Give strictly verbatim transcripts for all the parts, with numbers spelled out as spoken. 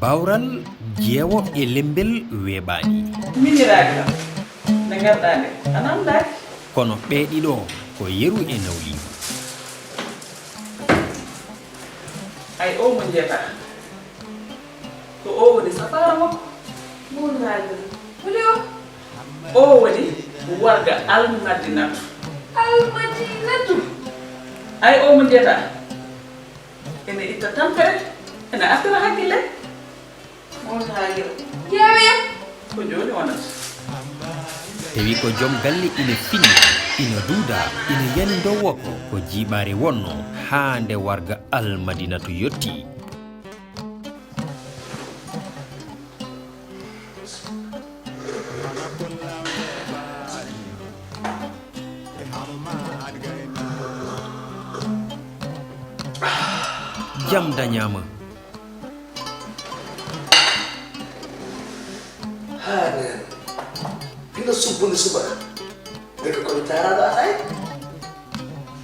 Bawral jeewo e lembel weeɓaani. Miñiraaɗi kam, nde ngarɗaa nde, a namdaaki. Kono ɓee ɗiɗo ko yeru e nawliigu. Ay, oo mo njeetaa, ko oo woni safaara makko. Mawlaajo, holi o? Oo woni warga Almadinatu. Almadinatu? Ay, oo mo njeetaa, ene itta tampere, ene artira hakkille. Mawlaajo, ƴeewe ko jooni wonata. Tawi ko joom galle ina fiñi, ina duuda, ina yani ndowoko, ko jiiɓaare wonno haa nde warga Almadinatu yotti. Jam dañaama. Haa neen hino subbude subaka. Ndeke ko mi taaraaɗo alaa e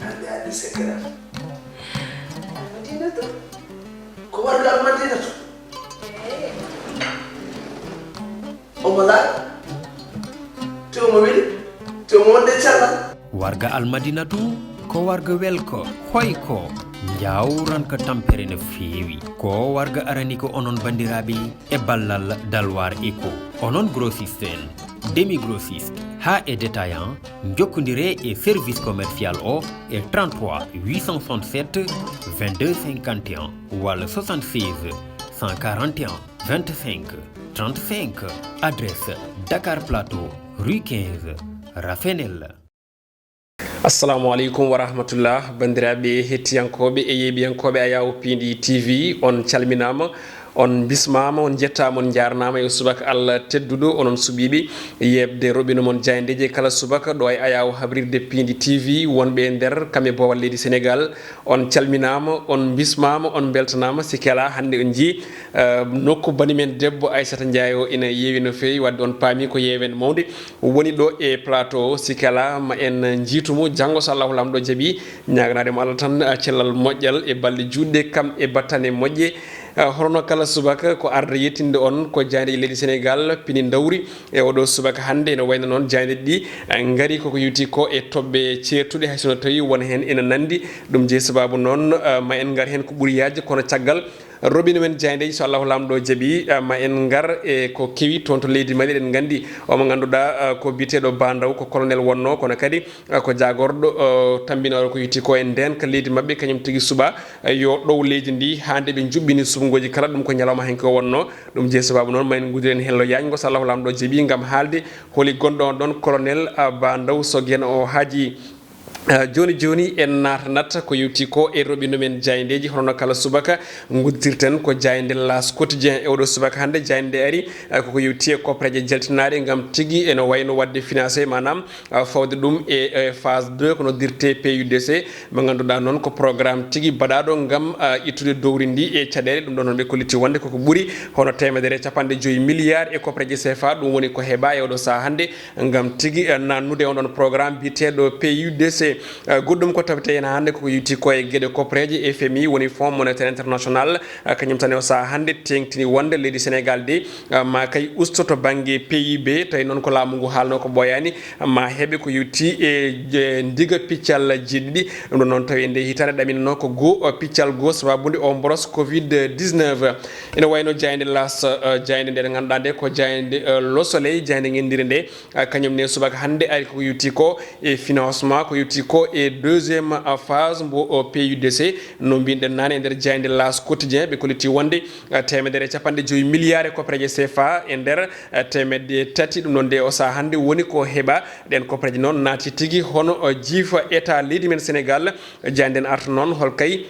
hannde hannde sekkeram. Almadinatu. Ko warga Almadinatu. Omo laaɓi. Te omo weli. Te omo wonde cellal. Warga Almadinatu ko warga welko, hoyko, njawranka tampere no feewi. Ko warga arani ko onon banndiraaɓe e ballal Dalwar Eco. Onon grossiste en, demi grossiste, haa e détaillant, njokkondiree e service commercial o e trente-trois huit cent soixante-sept vingt-deux cinquante et un walla soixante-seize cent quarante et un vingt-cinq trente-cinq. Adresse Dakar Plateau, rue quinze, Rafenel. Assalamu aleykum wa rahmatullah, banndiraaɓe hettiyankooɓe e yeeɓiyankooɓe Ayaw Piindi T V, on calminaama, on mbismaama, on njettaama, on njaarnaama e subaka Allah tedduɗo, onon suɓiiɓe yeeɓde roɓino mon jaayndeeji kala subaka ɗo e Ayaw habrirde Piindi T V, wonɓe e nder kam e boowal leydi Senegaal, on calminaama, on mbismaama, on mbeltanaama. Sikke alaa, hannde on njii, eh, nokku bani men debbo Aissata Ndiaye o ina yeewi no feewi, wadde on paami ko yeewen mawnde woni ɗo e plateau o. Sikke alaa, ma en njiitu mo janngo so Allahu Laamɗo jaɓi, ñaaganaade mo Allah tan, eh, cellal moƴƴal e balɗe juutɗe kam e battane moƴƴe. Eh, hono kala subaka ko arde yettinde on ko jaayndeeji leydi Senegaal pini ndawri e oɗo subaka hannde. Ene wayno noon jaayndeeji ɗi, eh, ngari koko yowti ko e toɓɓe ceertuɗe, hay so no tawi won heen ina nanndi. Ɗum jeyi sabaabu noon, eh, ma en ngar heen ko ɓuri yaajde, kono caggal roɓino men jaayndeeji, so Allahu Laamɗo jaɓi, eh, ma en ngar e ko kewi toon to leydi Mali. Eɗen nganndi omo ngannduɗaa, eh, ko biyeteeɗo Ba Ndaw, ko colonel wonno, kono kadi, eh, ko jaagorɗo, eh, tammbinooɗo ko yowti ko e ndeenka leydi maɓɓe, kañum tigi suɓaa, eh, yo ɗow leydi ndi haa nde ɓe njuɓɓini suɓngooji kala. Ɗum ko ñalawma hanki o wonno. Ɗum jeyi sabaabu noon ma en ngudiren hello yaaƴngo so Allahu Laamɗo jaɓi ngam haalde holi gonɗo on ɗon colonel, eh, Ba Ndaw so geno o haaji. Eh, jooni jooni en naatanat ko yowti ko e roɓino men jaayndeeji, hono no kala subaka nguddirten ko jaaynde L'As Quotidien. E oɗo subaka hannde jaaynde nde ari, eh, koko yowti e kopreeje jaltinaaɗe ngam tigi ene wayno waɗde financé, maanaam, eh, fawde ɗum e, e phase deux ko noddirte P U D C, mo ngannduɗaa noon ko programme tigi baɗaaɗo ngam, eh, ittude dowri ndi e caɗeele. Ɗum ɗon noon ɓe kolliti wonde koko ɓuri hono teemedere e capanɗe joyi milliards e kopreeje C F A. Ɗum woni ko heɓaa e oɗo sahaa hannde ngam tigi, eh, naatnude on ɗon programme biyeteeɗo P U D C. Eh, goɗɗum ko tawetee heen hannde koko yowti ko e geɗe kopreeje F M I, woni Fonds Monétaire International, eh, kañum tan e o sahaa hannde teeŋtini wonde leydi Senegaal de, eh, ma kay usto to bannge P I B, tawi noon ko laamu ngu haalno ko ɓooyaani, ma heɓe ko yowti e je-, ndiga piccal jeeɗiɗi. Ɗum ɗon noon tawi e nde hitaande ɗaminanoo ko goo, eh, piccal goo sababude o mboros covid dix-neuf. Ene wayno jaaynde L'As, eh, jaaynde nde ngannduɗaa nde ko jaaynde, eh, Le Soleil, jaaynde ngenndire nde, eh, kañum ne subaka hannde ari ko yowti ko e financement, ko yowti ko e deuxième, eh, phase mbo o P U D C. No mbinɗen naane e nder jaaynde L'As Quotidien, ɓe kolliti wonde, eh, teemedere e capanɗe joyi milliards e kopreeje C F A e nder, eh, teemedde tati. Ɗum noon nde o sahaa hannde woni ko heɓaa. Ɗeen kopreeje noon naati tigi hono, eh, jiifa état leydi men Senegaal. Jaaynde nden arta noon hol kay,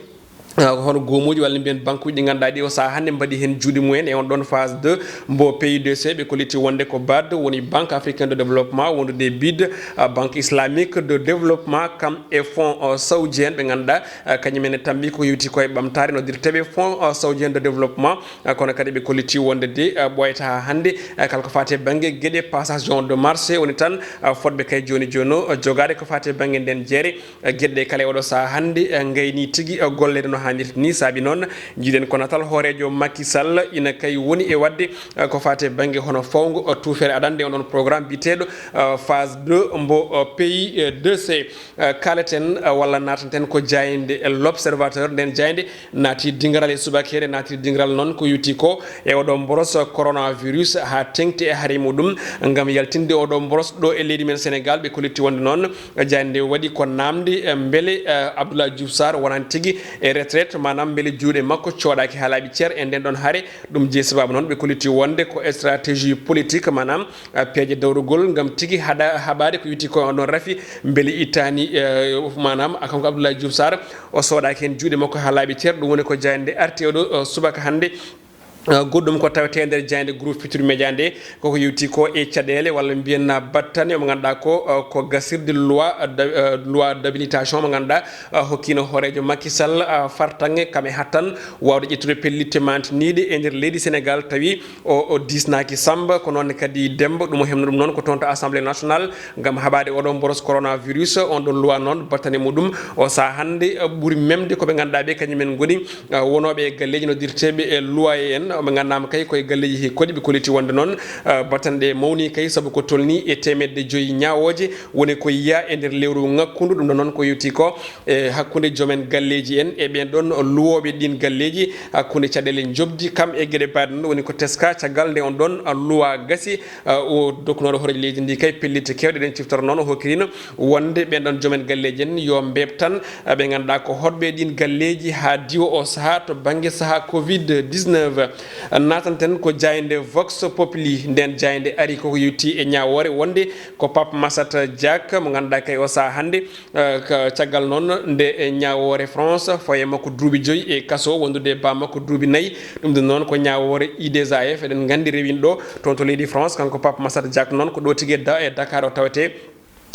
ah, ko hono goomuuji walla mbiyen bankuuji ɗi ngannduɗaa ɗi o sahaa hannde mbaɗi heen juuɗe mumen e on ɗon phase deux mbo P U D C. Ɓe kolliti wonde ko bad woni Banque Africaine de Développement, wondude e bid, ah, Banque Islamique de Développement, kam e Fonds, ah, Saoudien ɓe ngannduɗaa, ah, kañum en tambi ko yowti ko e ɓamtaare noddirteeɓe Fonds, ah, Saoudien de Développement. Ah, kono kadi ɓe kolliti wonde de, ah, ɓooyata haa hannde, ah, kala ko faati e bannge geɗe passation de marché woni tan, ah, fotɓe kay jooni jooni o, ah, jogaade ko faati e bannge nden jeere. Eh, geɗe ɗe kala e oɗo sahaa hannde, eh, ngayni tigi, eh, golleede no Andirti ni saabi noon, njiɗen ko natal hooreejo Macky Sall ina kay woni e waɗde, eh, ko faati e bannge hono fawngo, eh, tuufere adannde on ɗon programme biyeteeɗo, eh, phase deux mbo, eh, P I deux C. Eh, kaaleten, eh, walla naatanten ko jaaynde L'Observateur. Nden jaaynde naati dingiral e subaka hee, naati dingiral noon ko yowti ko e oɗo mboros coronavirus haa teŋti e hare muɗum. Ngam yaltinde oɗo mboros ɗo e leydi men Sénégal, ɓe kolliti wonde noon jaaynde waɗi ko naamde, eh, mbele, eh, Abdoulaye Diouf Sarr wonani tigi e retraite, maanaam mbele juuɗe makko cooɗaaki haa laaɓi cer e nden ɗon hare. Ɗum jeyi sababu noon ɓe kolliti wonde ko stratégie politique, maanaam, eh, peeje dawrugol ngam tigi haɗa haɓaade ko yowti ko on ɗon rafi, mbele ittaani, eh, maanaam, a, kanko Abdoulaye Diouf Sarr o sooɗaaki heen juuɗe makko haa laaɓi cer. Ɗum woni ko jaaynde arti oɗo, eh, subaka hannde. Eh, goɗɗum ko tawetee nder jaaynde groupe Futurs Médias nde, koko yowti ko e caɗeele walla mbiyen battane mo ngannduɗaa ko, eh, ko gasirde loi, eh, da-, eh, loi d'habilitation mo ngannduɗaa, eh, hokkiino hooreejo Macky Sall, eh, fartaŋŋe kam e hattan waawde ƴettude pellitte mantiniiɗe e nder leydi Sénégal, tawi o, o diisnaaki Samba, ko noon kadi Demba. Ɗum o heɓno ɗum noon ko toon to Assemblée nationale ngam haɓaade oɗo mboros coronavirus. On ɗon loi noon, battane muɗum o sahaa hannde, eh, ɓuri memde ko ɓe ngannduɗaa ɓe kañum en ngoni, eh, wonooɓe e galleeji noddirteeɓe e loi en, ɓe nganndaama kay koye galleeji he koɗi. Ɓe kolliti wonde noon, eh, battane ɗe mawni kay, sabu ko tolni e teemedde joyi ñaawooje woni ko yiya e nder lewru ŋakkundu. Ɗum ɗon noon ko yowti ko e hakkunde joomen galleeji en e ɓeen ɗon luwooɓe ɗiin galleeji, hakkunde caɗeele njoɓdi kam e geɗe baaɗe noon. Woni ko teska caggal nde on ɗon luwa gasi, uh, o dokkunooɗo hooreejo leydi ndi kay pellitte keewɗe ɗen ciftora noon. O hokkirino wonde ɓeen ɗon joomen galleeji en yo mbeeɓ tan, uh, ɓe ngannduɗaa ko hoɗɓe ɗiin galleeji haa diwa o sahaa to bannge sahaa covid dix-neuf. Uh, naatanten ko jaaynde Vox Populi. Nden jaaynde ari koko yowti e ñaawoore wonde ko Pape Massata Diack mo ngannduɗaa kay o sahaa hannde, eh, ka, caggal noon nde, eh, ñaawoore France, fawi e makko duuɓi joyi e kaso, wondude e baa makko duuɓi nayi. Ɗum ɗum noon ko ñaawoore I deux A F, eɗen nganndi rewinɗo toon to leydi France. Kanko Pape Massata Diack noon ko ɗo tigi e Da-, e Dakar o tawetee.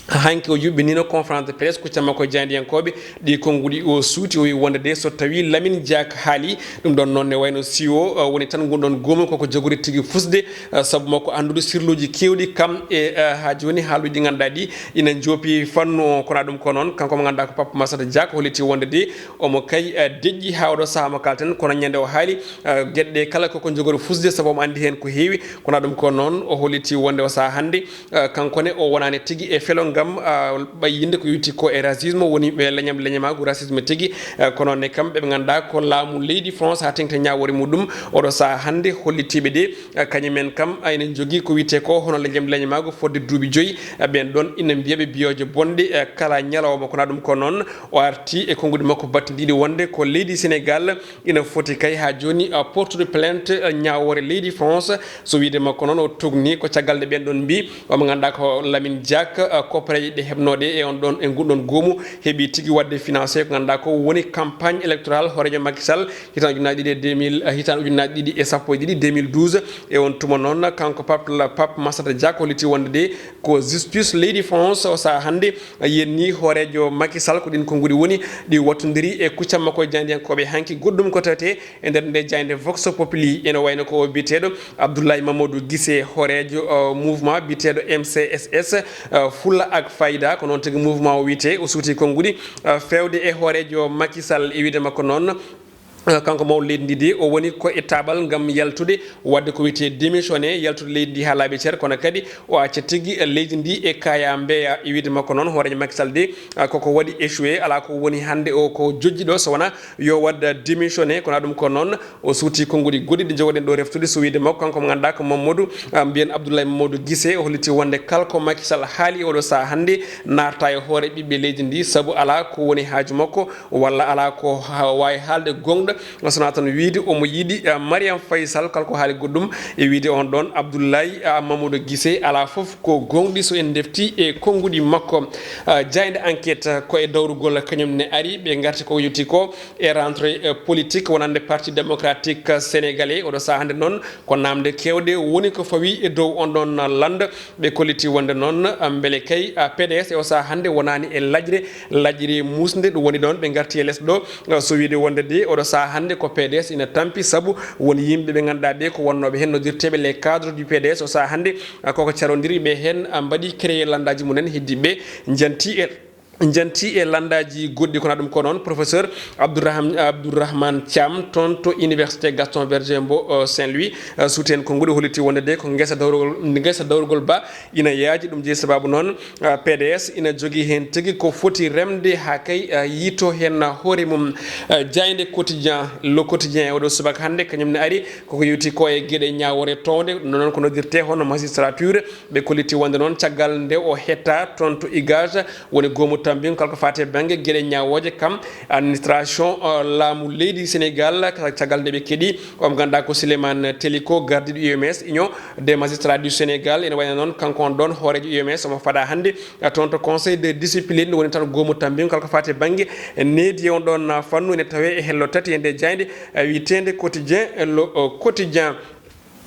Hanki o yuɓɓiniino conférence de presse, kucca makko e jaayndiyankooɓe ɗi konnguɗi, o suuti, o wi wonde de so tawi Lamine Diack haali, ɗum ɗon noon ne wayno C E O, eh, woni tan ngun ɗon goomu koko jogori tigi fusde, eh, sabu makko anndude sirluuji keewɗi kam e, eh, haa jooni haaluuji ɗi ngannduɗaa ɗi ina njoopi fannu o. Kono ɗum ko noon, kanko mo ngannduɗaa ko Pape Massata Diack, holliti wonde de omo kay, eh, deƴƴi haa oɗo sahaa mo kalten, kono ñande o haali, eh, geɗe ɗe kala koko jogori fusde sabu omo anndi heen ko heewi. Kono ɗum ko noon, o holliti wonde o sahaa hannde, eh, kanko ne o wonaani tigi e felo ngam, ah, ɓayyinde ko yowti ko e racisme, woni ɓe leñam leñamaagu racisme tigi. Eh, kono ne kam ɓe ɓe ngannduɗaa ko laamu leydi France haa teŋti ñaawoore muɗum oɗo sahaa hannde, hollitiiɓe de, eh, kañum en kam, ah, ene njogii ko wiyetee ko hono leñam leñamaagu fodde duuɓi joyi. Eh, ɓeen ɗon ina mbiya ɓe biyooje bonɗe, eh, kala ñalawma. Kono ɗum ko noon, o arti e konnguɗi makko battindiiɗi wonde ko leydi Sénégal ina foti kay haa jooni, uh, portude plainte, uh, ñaawoore leydi France. So wiyde makko noon, o tugni ko caggal nde ɓeen ɗon mbii, omo ngannduɗaa ko Lamine Diack, uh, koppareeje ɗe heɓnooɗe e on ɗon, e ngun ɗon goomu, heɓi tigi waɗde financé ko ngannduɗaa ko woni campagne électorale hooreejo Macky Sall, hitaande ujunnaaje ɗiɗi e deux mille, uh, hitaande ujunnaaje ɗiɗi e sappo e ɗiɗi, deux mille douze. E on tuma noon, kanko Pape, Pape Massata Diack holliti wonde de ko justice leydi France o sahaa hannde yenni hooreejo Macky Sall. Ko ɗiin konnguɗi woni ɗi wattondiri e kucca makko e jaayndiyankooɓe hanki. Goɗɗum ko tawetee e nder nde jaaynde Vox Populi, ene wayno ko o biyeteeɗo Abdoulaye Mamadou Guissé, hooreejo, uh, mouvement biyeteeɗo M C S S, uh, Fulla ak Fayda, ko noon tigi mouvement o wiyetee. O suuti konnguɗi, uh, feewde e hooreejo Macky Sall. E wiyde makko noon, uh, kanko mawɗo leydi ndi de, o woni ko e taaɓal ngam yaltude, waɗde ko wiyetee démissionné, yaltude leydi ndi haa laaɓi cer, kono kadi o acca tigi leydi ndi e kaya mbeya. E wiyde makko noon, hooreejo Macky Sall de, ah, koko waɗi échoué, alaa ko woni hannde o ko jojji ɗo, so wonaa yo waɗ démissionné. Kono ɗum ko noon, o suuti konnguɗi goɗɗi ɗi njogoɗen ɗo reftude. So wiyde makko, kanko mo ngannduɗaa ko Mamadou, ah, mbiyen Abdoulaye Mamadou Guissé, o holliti wonde kala ko Macky Sall haali oɗo sahaa hannde, naata e hoore ɓiɓɓe leydi ndi, sabu alaa ko woni haaju makko, walla alaa ko ha-, waawi haalde goongɗo, so wonaa tan wiyde omo yiɗi, eh, Mariam Faye Sall, kala ko haali goɗɗum. E wiyde on ɗon Abdoulaye, eh, Mamadou Guissé, alaa fof ko goongɗi so en ndefti e konnguɗi makko. Eh, jaaynde Enquête ko e dawrugol kañum ne ari, ɓe ngarti ko yowti ko e rentrée, eh, politique wonande Parti Démocratique Sénégalais. Oɗo sahaa hannde noon ko naamnde keewɗe woni ko fawi e dow on ɗon lannda. Ɓe kolliti wonde noon, ah, mbele kay, ah, P D S e o sahaa hannde wonaani e laƴre, laƴre muusnde. Ɗum woni ɗoon ɓe ngarti e les ɗo, ah, so wiyde wonde de oɗo sahaa hannde ko P D S ina tampi, sabu won yimɓe ɓe ngannduɗaa ɓe ko wonnooɓe heen noddirteeɓe les cadres du P D S. O sahaa hannde, ah, koko carondiri ɓe heen, ah, mbaɗi créé lanndaaji mumen, heddi ɓe njanti e Njanti e lanndaaji goɗɗi, kono ɗum ko noon professeur Abdouraham- Abdourahmane Thiam, toon to université Gaston Berger mbo, eh, Saint-Louis, eh, suuti heen ko nguɗi, holliti wonde de ko ngesa dawrugol, ngesa dawrugol ba ina yaaji. Ɗum jeyi sababu noon, eh, P D S ina jogii heen tigi ko foti remde haa kay, eh, yiito heen hoore mum. Eh, jaaynde quotidien, le quotidien e oɗo subaka hannde, kañum ne ari koko yewti ko e geɗe ñaawoore townde, ɗum noon ko noddirte hono magistrature. Ɓe kolliti wonde noon caggal nde o hetta toon to Igage, woni goomu tammbingol kala ko faati e bannge geɗe ñaawooje kam administration, eh, laamu leydi Sénégal, caggal nde ɓe keɗi o mo ngannduɗaa ko Souleymane Teliko, gardiiɗo U M S, Union des magistrats du Sénégal, ene wayno noon kanko on ɗoon hooreejo U M S omo faada hannde, eh, toon to conseil de discipline, woni tan goomu tammbingol kala ko faati e bannge needi e on ɗoon, eh, fannu, ene tawee e hello tati e nde jaaynde, eh, wiyeteende quotidien, eh, le, eh, quotidien.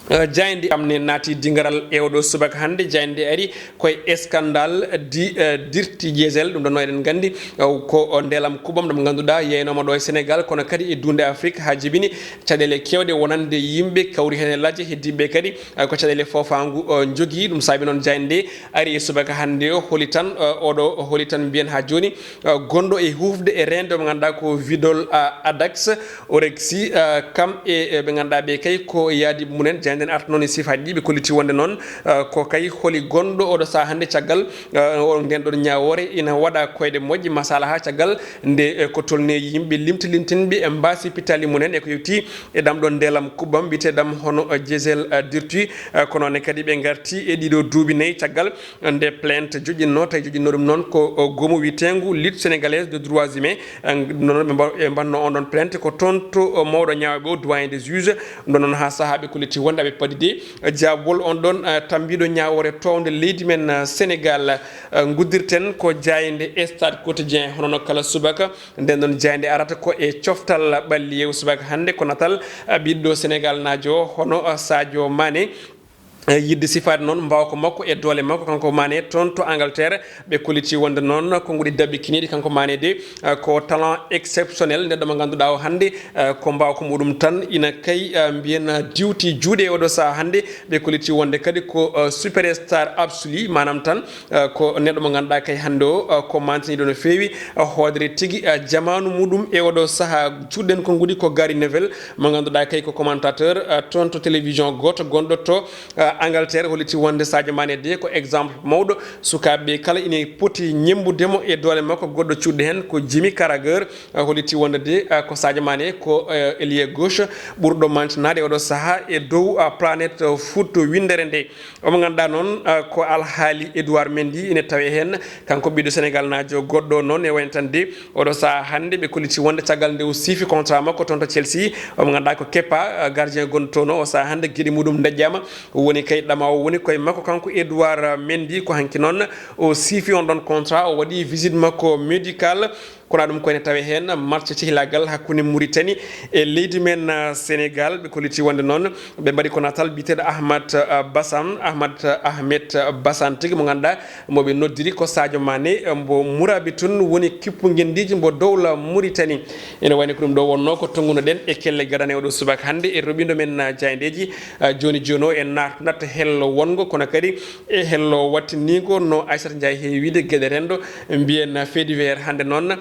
Eh, jaaynde am ne naati dingaral e oɗo subaka hannde. Jaaynde ari koye scandale di, eh, dirti diesel. Ɗum ɗon no eɗen nganndi, eh, ko ndeelam kuɓam ɗam ngannduɗaa yeynooma ɗo e Sénégal, kono kadi e duunde Afrique haa jibini caɗeele keewɗe wonande yimɓe kawri heen e lajje heddiiɓe kadi, eh, ko caɗeele foofaangu, eh, njogii. Ɗum saabi noon jaaynde ari e subaka hannde o holi tan, eh, oɗo holi tan mbiyen haa jooni, eh, gonɗo e huufde e reende mo ngannduɗaa ko Vidol, eh, Adax Orexi, eh, kam e, eh, ɓe ngannduɗaa ɓe kay ko yaadi mumen. Jaaynde nden arta noon e sifaaji ɗi ɓe kolliti wonde noon, eh, ko kay holi gonɗo oɗo sahaa hannde caggal, eh, o nden ɗon ñaawoore ina waɗa koyɗe moƴƴe masala haa caggal nde, eh, ko tolni yimɓe limti limtinɓe e mbaasi pitali mumen e ko yewti e ɗam ɗon ndeelam kuɓɓam mbiyeteeɗam hono, eh, diesel, eh, dirti, eh, ko noon kadi ɓe ngarti e ɗiɗo duuɓi nayi caggal nde plainte joƴƴinno, tawi joƴƴinno ɗum noon ko, o, goomu wiyeteengu Ligue Sénégalaise de Droits Humains. Eh, noon ɓe mba-, ɓe mbanno on ɗon plainte ko toon to, o, mawɗo ñaawɓe o, doyen des juges. Ɗum ɗon noon haa sahaa ɓe kolliti wonde aɓe padidi, eh, jaabol on ɗon, eh, tammbiiɗo ñaawoore townde leydi men, eh, Sénégal. Eh, nguddirten ko jaaynde Stade Quotidien, hono no kala subaka. Nden noon jaaynde arata ko e coftal ɓalli yeewu subaka hannde, ko natal, eh, ɓiɗɗo Sénégal naajo hono, eh, Sadio Mané. Eh, yidde sifaade noon mbaawka makko e doole makko, kanko Mané, toon to Angleterre, ɓe kolliti wonde noon ko nguɗi daɓɓi kiniiɗi, kanko Mané de, eh, ko talent exceptionnel, neɗɗo mo ngannduɗaa o hannde, eh, ko mbaawka muɗum tan ina kay, eh, mbiyen, eh, diwti juuɗe e oɗo sahaa hannde. Ɓe kolliti wonde kadi ko, eh, superstar absolu, maanaam tan, eh, ko neɗɗo mo ngannduɗaa kay hannde o, eh, ko mantiniiɗo no feewi, eh, hoodere tigi, eh, jamaanu muɗum e oɗo sahaa. Cuuɗiɗen ko nguɗi ko Gary Neville, mo ngannduɗaa kay ko commentateur, eh, toon to télévision gooto gonɗo to, eh, Angleterre, holliti wonde Sadio Mané de ko exemple mawɗo. Sukaaɓe ɓe kala ina poti ñemmbude mo e doole makko. Goɗɗo cuuɗiɗo heen ko Jimmy Carragher, eh, holliti wonde de, eh, ko Sadio Mané ko, eh, ailier gauche ɓurɗo mantinaade e oɗo sahaa e dow, eh, planète, eh, foot winndere nde. Omo ngannduɗaa noon, eh, ko alhaali Edouard Mendy ina tawee heen. Kanko ɓiɗɗo Sénégal naajo goɗɗo noon e wayno tan de, oɗo sahaa hannde ɓe kolliti wonde caggal nde o siifi contrat makko toon to Chelsea, omo ngannduɗaa ko Kepa, eh, gardien gonɗo toon o, o sahaa hannde geɗe muɗum ndeƴƴaama. Woni kay ɗamaawo woni koye makko kanko Edouard Mendy, ko hanki noon o siifi on ɗon contrat, o waɗi visite makko médical. Kono ɗum ko ene tawee heen match cehilaagal hakkunde Mauritanie e leydi men, eh, Sénégal. Ɓe kolliti wonde noon ɓe mbaɗi ko natal biyeteeɗo Ahmad, eh, Bassam, Ahmad, eh, Ahmed, eh, Bassam tigi mo ngannduɗaa mo ɓe noddiri ko Sadio Mané, eh, mbo Mourabitoun woni kippu ngenndiiji mbo dowla Mauritanie. Ene wayno ko ɗum ɗo wonnoo ko tonngunoɗen e kelle gadane oɗo subaka hannde e roɓindo men, eh, jaayndeeji. Eh, jooni jooni o en naatnat hello wonngo kono kadi e hello wattiniingo no Aissata Ndiaye heewi wiide geɗe renndo mbiyen fait divers hannde noon.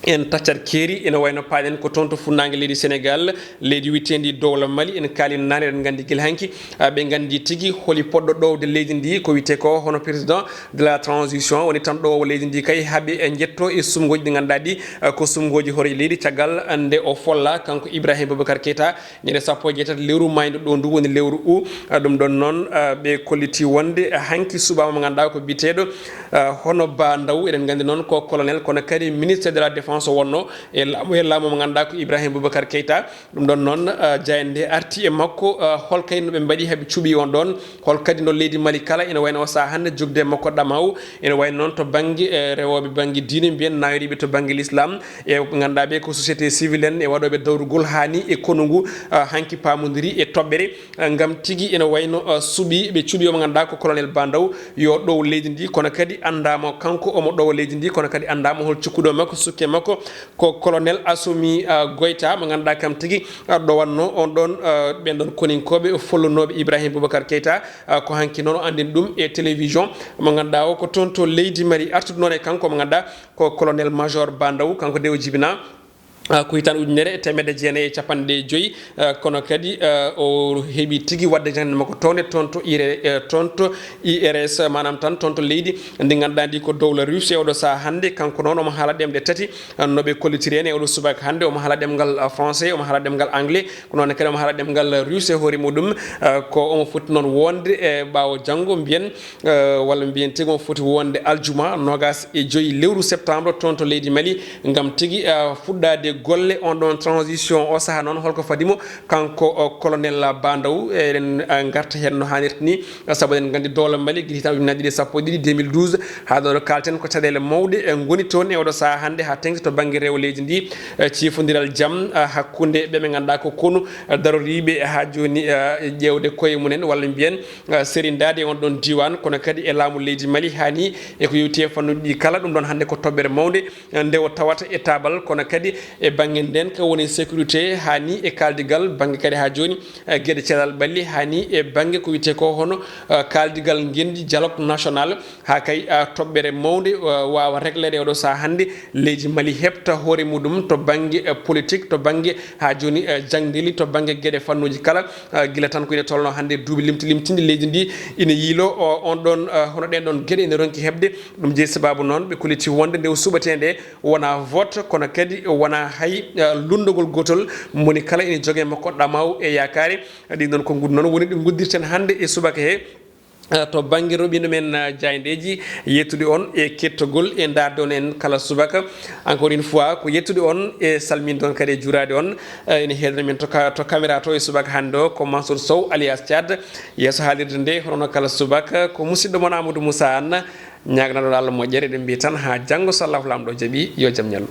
En taccat keeri, ene wayno paaɗen ko toon to funnaange leydi Sénégal, leydi wiyeteendi Dowla Mali, en kaalino naane, eɗen nganndi gila hanki, ah, ɓe nganndi tigi holi poɗɗo ɗowde leydi ndi, ko wiyetee ko hono président de la transition, woni tan ɗowowo leydi ndi kay haaɓi e njetto e suɓngooji ɗi ngannduɗaa ɗi, ah, ko suɓngooji hooreejo leydi caggal nde o folla kanko Ibrahim Boubacar Keita, ñande sappo e jeetati lewru maayndo ɗo ndu woni lewru u, ah, ɗum ɗon noon, ah, ɓe kolliti wonde, ah, hanki subaka mo ngannduɗaa ko biyeteeɗo, ah, hono Ba Ndaw, eɗen nganndi noon ko colonel, kono kadi ministre de la défense o wonno e laamu, e laamu mo ngannduɗaa ko Ibrahim Boubacar Keita. Ɗum ɗon noon, ah, jaaynde nde arti e makko, ah, hol kay no ɓe mbaɗi haa ɓe cuɓi on ɗon, hol kadi no leydi Mali kala, ene wayno o sahaa hannde jogde e makko ɗamaawu, ene wayno noon to bannge, eh, rewooɓe bannge diine mbiyen, naayoriiɓe to bannge l'islam, e ngannduɗaa ɓe ko société civile en e waɗooɓe dawrugol haa ni e konu ngu, ah, hanki paamondiri e toɓɓere, ah, ngam tigi ene wayno, ah, suɓi ɓe cuɓi o mo ngannduɗaa ko colonel Ba Ndaw yo ɗow leydi ndi, kono kadi anndaama kanko omo ɗowa leydi ndi, kono kadi anndaama hol cukkuɗo makko, sukke makko. Ko, ko colonel Assimi, ah, Goïta, mo ngannduɗaa kam tigi, ah, ɗowanno on ɗon, ah, ɓen ɗon koninkooɓe follunooɓe Ibrahim Boubacar Keita, ah, ko hanki noon o anndini ɗum e télévision, mo ngannduɗaa o ko toon to leydi Mali, artude noon e kanko mo ngannduɗaa ko colonel major Bandaw, kanko de o jibinaa, ah, ko hitaande ujunere e teemedde jeenayi e capanɗe joyi, ah, kono kadi, ah, o heɓi tigi waɗde jangde makko toowde toon to ire, eh, toon to I R S, maanaam tan toon to leydi ndi ngannduɗaa ndi ko dowla Russie e oɗo sahaa hannde. Kanko noon omo haala ɗemɗe tati, ah, no ɓe kollitiri en e oɗo subaka hannde, omo haala ɗemngal, ah, français, omo haala ɗemngal anglais, ko noon kadi omo haala ɗemngal Russie hoore muɗum, ah, ko omo foti noon wonde e ɓaawo janngo mbiyen, eh, walla mbiyen tigi omo foti wonde aljuma noogas e joyi lewru septembre toon to leydi Mali, ngam tigi, eh, fuɗɗaade golle on ɗon transition. O sahaa noon holko fadi mo, kanko, o, colonel Bandaw? Eɗen, eh, ngarta heen no haanirta ni, sabu eɗen nganndi dowla Mali gila hitaande ujunnaji ɗiɗi e sappo e ɗiɗi, deux mille douze, haa ɗo ɗo kaalten ko caɗeele mawɗe, eh, ngoni toon e oɗo sahaa hannde haa teŋti to bannge rewo leydi ndi, eh, ciifondiral jam, eh, hakkunde ɓe ɓe ngannduɗaa ko konu, eh, daroriiɓe haa jooni, eh, ƴeewde koye mumen walla mbiyen, eh, serindaade e on ɗon diiwaan, kono kadi e laamu leydi Mali haa ni e ko yowti e fannuuji ɗi kala. Ɗum ɗon hannde ko toɓɓere mawnde, eh, nde o tawata e taabal, kono kadi e bannge nden ka woni sécurité haa ni e kaaldigal bannge kadi haa jooni, eh, geɗe cellal ɓalli haa ni e bannge ko wiyetee ko hono, eh, kaaldigal ngenndi, dialogue national, haa kay, eh, toɓɓere mawnde, eh, waawa régleede e oɗo sahaa hannde leydi Mali heɓta hoore muɗum to bannge, eh, politique, to bannge haa jooni, eh, jangdeli, to bannge geɗe fannuuji kala, eh, gila tan ko ine tolno hannde duuɓi limti limtindi leydi ndi ine yiilo o, on ɗon, eh, hono ɗen ɗon geɗe ine ronki heɓde. Ɗum jeyi sababu noon ɓe kolliti wonde nde o suɓetee nde wonaa vote, kono kadi wonaa hay, eh, lunndogol gootol, moni kala ine jogee makko ɗamaw e yaakaare. Ɗin ɗon ko nguddi noon woni ɗi nguddirten hannde e subaka he, eh, to bannge roɓindo men, eh, jaayndeeji, yettude on e kettogol e ndaarde on en kala subaka. Encore une fois, ko yettude on e salminde on kadi e juuraade on. Eh, ene heedana men to ka-, to caméra to e subaka hannde o ko Mansour Sow alias Thiat. Yeeso haalirde nde, hono kala subaka, ko musidɗo mon Amadou Moussa Anne. Ñaaganaaɗo Allah moƴƴere, eɗen mbiya tan haa janngo, so Allahu Laamɗo jaɓi, yo jam ñallu.